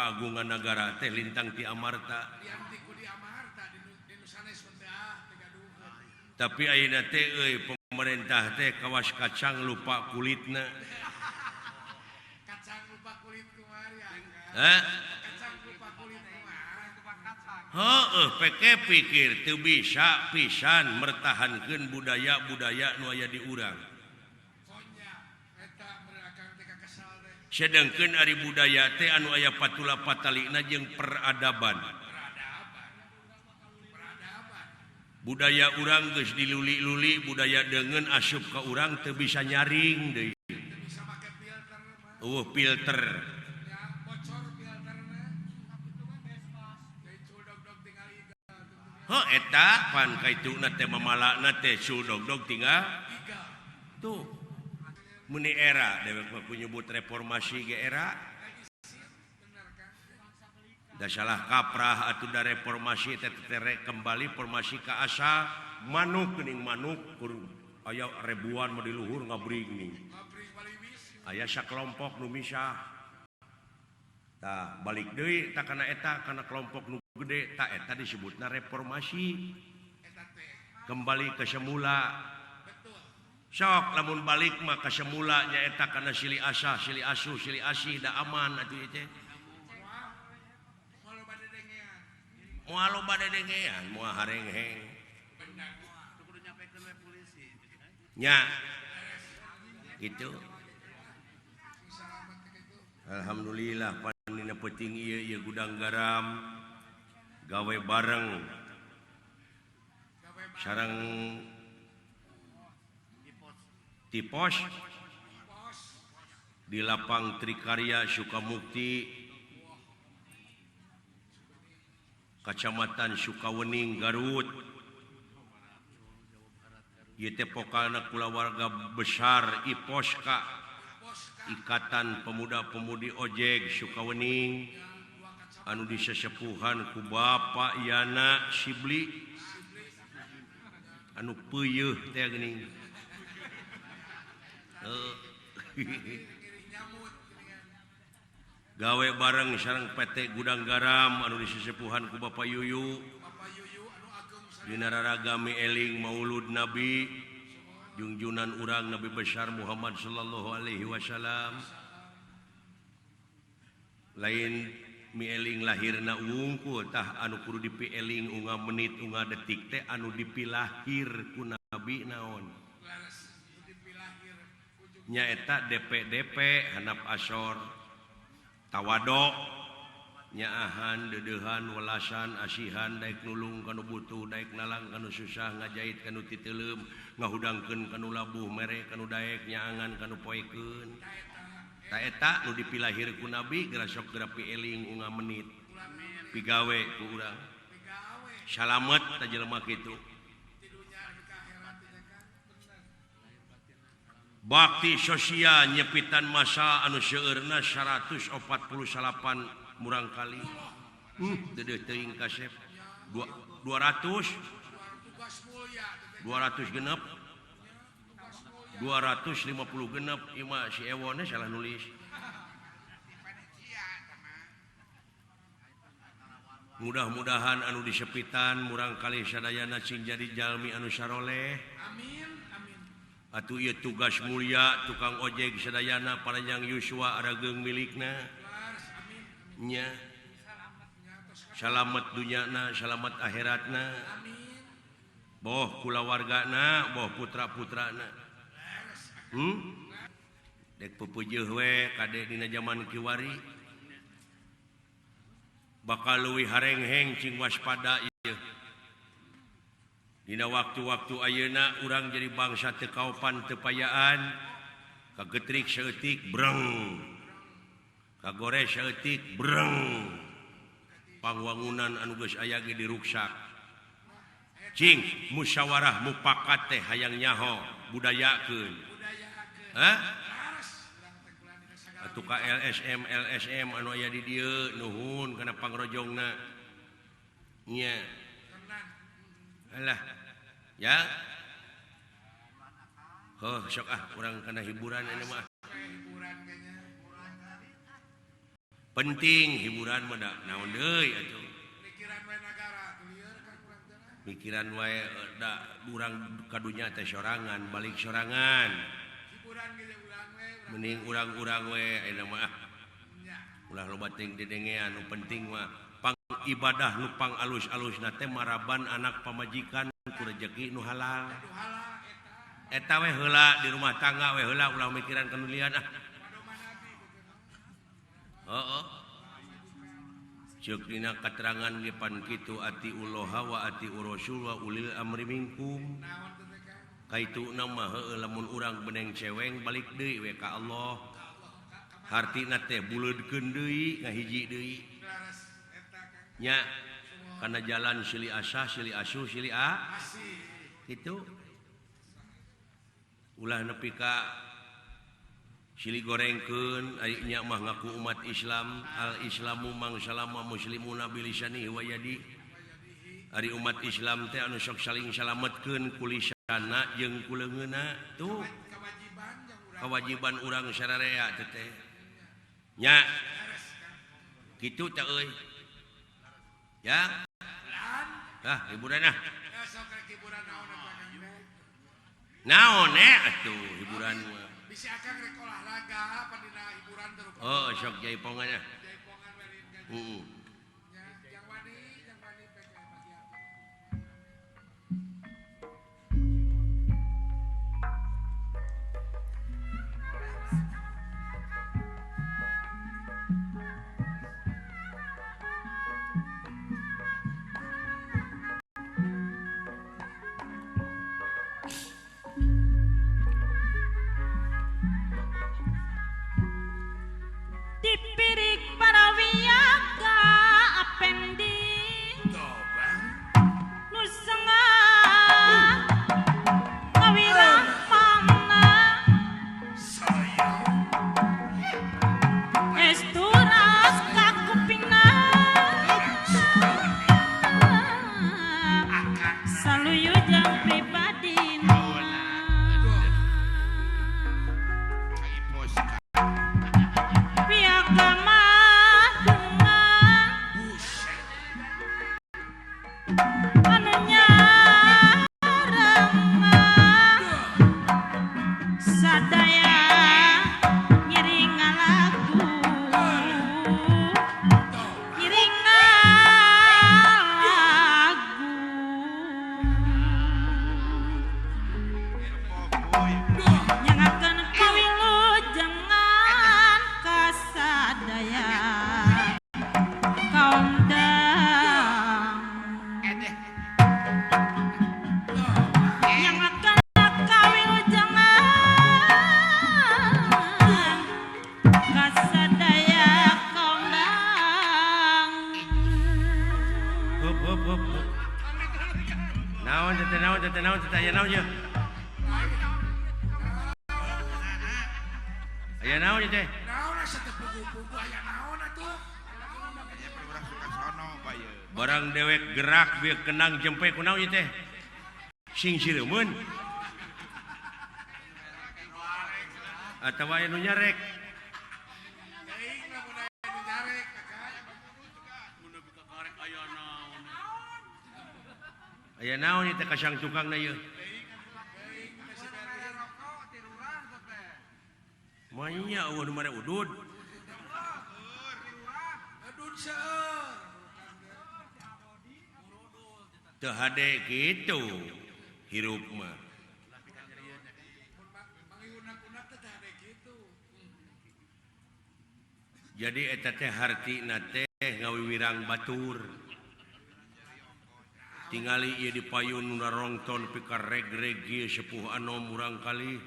Kagungan Nagara teh lintang ti Amarta. Tapi ayeuna teh euy pemerintah teh kawas kacang lupa kulitna. Kacang lupa kulit kumaha? Hah? Kacang lupa kulit kumaha? Heeh, peke pikir teu bisa pisan mertahankeun budaya-budaya nu aya di urang. Konya eta akang teh kakesal teh. Sedangkeun ari budaya teh anu aya patula patalina jeung peradaban. Budaya urang geus diluli-luli, budaya deungeun asup ka urang teu bisa nyaring deui. Teu bisa make filter mah. Eueuh filter. Ya bocor filterna. Jadi culdog-dog tinggal iga. Heuh eta pan kaituna teh mamalana teh culdog-dog tinggal Iga. tuh. Meni era dewek mah nyebut reformasi ge era. Da salah kaprah atuh da reformasi teh terek kembali formasi ka asal manuk geuning manuk kur aya ribuan mah di luhur ngabring ning. Aya sakelompok nu misah. Tah balik deui tah kana eta kana kelompok nu gede tah eta disebutna reformasi. Kembali ke semula. Sok lamun balik mah ka semula nyaeta kana silih asah, silih asuh, silih asih da aman atuh ieu teh. Moal loba dedengean, moal harengheng. Nya. Gitu. Alhamdulillah pan dina peuting ieu ieu Gudang Garam gawe bareng sareng Tipos di lapang Trikarya Sukamukti Kacamatan Sukawening Garut. Ieu teh pokalna kulawarga besar Iposka, Ikatan Pemuda-Pemudi Ojek Sukawening anu disesepuhan ku Bapak Yana Sibli anu peuyeih teh geuning. Gawe bareng sareng PT Gudang Garam anu disesepuhan ku Bapak Yuyu dina raraga mieling Maulud Nabi jungjunan urang Nabi besar Muhammad sallallahu alaihi wasallam. Lain mieling lahirna wungkul tah anu kudu dipieling unga menit unga detik teh anu dipilahir ku Nabi naon nyaeta DPDP handap asor tawado nyaahan deudeuhan welasan asihan daek nulung kanu butuh daek nalang kanu susah ngajait kanu titeuleum ngahudangkeun kanu labuh mere kanu daek nyaangan kanu poekeun ta eta nu dipilahir ku Nabi geura sok geura pieling unga menit pigawe ku urang salamet ta jelema kitu. Bakti sosial nyepitan masa anu seueurna 148 murang kali. Deudeuh teuing kasep. 200 200 genep 250 genep ieu mah si Ewone salah nulis. Mudah-mudahan anu disepitan murang kali sadayana cing jadi jalmi anu saroleh. Amin. Atuh ieu tugas mulia tukang ojek sadayana paranjang yuswa arageung milikna. Nya. Salamet dunyana, salamet akhiratna. Boh kulawargana, boh putra-putrana. Dek pepujuh we kade dina jaman kiwari. Bakal leuwih harengheng cing waspada ieu. Dina waktu-waktu ayeuna urang jadi bangsa teu kaopan teu payaan, kagetrik saeutik breng, kagores saeutik breng, pangwangunan anu geus aya ge diruksak. Cing musyawarah mufakat teh hayang nyaho budayakeun. Hah? Atuh ka LSM LSM anu aya di dieu nuhun kana pangrojongna. Nya. Alah, ya. Heuh, sok ah urang kana hiburan ini mah. Penting hiburan mah da naon deui atuh. Mikiran wae nagara lieur kan urang teh. Mikiran wae da urang ka dunya teh sorangan, balik sorangan. Hiburan ge urang we. Mending urang-urang we ayeuna mah. Nya. Ulah loba teuing dedengean, nu penting mah pang ibadah nu pang alus-alusna teh maraban anak pamajikan ku rejeki nu halal. Eta we heula di rumah tangga we heula ulah mikiran kanulian ah. Heeh. Ceuk dina katerangan ge pan kitu atiullaha wa atiur rasul wa ulil amri minkum. Kaituna mah heueuh lamun urang beneng ceweng balik deui we ka Allah. Hartina teh buleudkeun deui ngahiji deui. Nya kana jalan silih asah, silih asuh, silih a. Kitu. Ulah nepi ka silih gorengkeun ari nya mah ngaku umat Islam, al Islamu mang salama muslimuna bilisanihi wa yadi. Ari umat Islam teh anu sok saling salametkeun ku lisana jeung ku leungeunna tuh. Kewajiban urang sararea teh teh. Nya. Kitu teh euy. Ya. Tah hiburan ah. Naon atuh hiburan mah. Bisi akang rek olahraga apa dina hiburan terus. Oh, sok jaipongan ah. Jaipongan we lin. Heeh. Nya, jang wani pek bagian. Dipirik para wiyaga apendi nu sengah ngawirahmana esturas kakupingna saluyu jeung pribadina Barang dewek gerak biar kenang jempe kunaon ieu teh sing sileumeun atawa aya nu nyarek aya naon ieu teh kasang tukangna ieu manya eueuh nu mare udud udud seueur teu hade kitu hirup mah. Jadi eta teh hartina teh ngawiwirang batur. Tingali ieu di payun nu narongton pika reg-reg ieu sepuh anom urang kali.